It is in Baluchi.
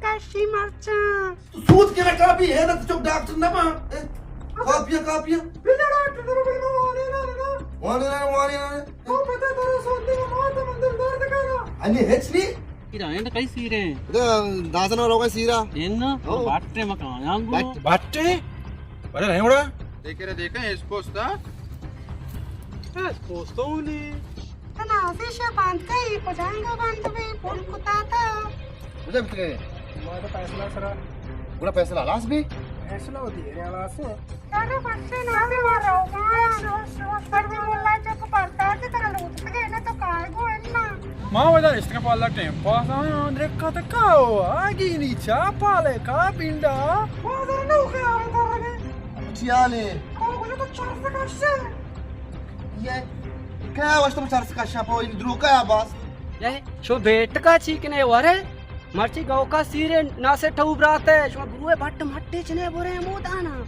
کشی مرچاں۔ تو سوت کے نہ کاپی ہے نا، تو چک ڈاکٹر نہ با۔ اے، کاپی ہے، کاپی ہے۔ بلے ڈاکٹر نہ با، بلے ما وانے نا، نا۔ وانے نا، وانے نا۔ او پتہ ترا سوت دے ما تو مندر درد کرا۔ انی ہچ نہیں۔ ایرا اینڈ کئی سیرے؟ ادا داسن والا کا سیرا۔ این نا، او۔ بٹے مکان آنگو۔ بٹ-، بٹے؟ بڑے نہیں اڑا؟ دیکھے رے، دیکھے، اس پوستا۔ اس پوستا ہونے۔ تنا اسے شے باندھ کئی، کجائیں گا باندھ بے، فون کتا تھا۔ کجا بتگے؟ ما تو فیصلہ سرا۔ گڑا فیصلہ ہلاس بی؟ فیصلہ ہو دیے رے ہلاس ہے۔ تارا بچے نہ دے مارا، پر بھی ملا چک پرتا کے ترا لوٹ کے نہ تو کائے گو ہے نا۔ ما ودا اشتکا پالا ٹائم پاس آیا، درکا تکا ہو، آگی نی چا پالے کا پنڈا۔ بازار نہ ہو کے آ رہے تھا۔ چیالے۔ او، مجھے تو چرس کشے۔ یہ کیا وشتم چرس کشا پو، ان دروکا یا باس۔ یہ شو بیٹ کا چیکنے ورے، مرچی گو کا سیرے ناسے ٹھو براتے، شما بوئے بھٹ مٹے چنے بورے مودانا۔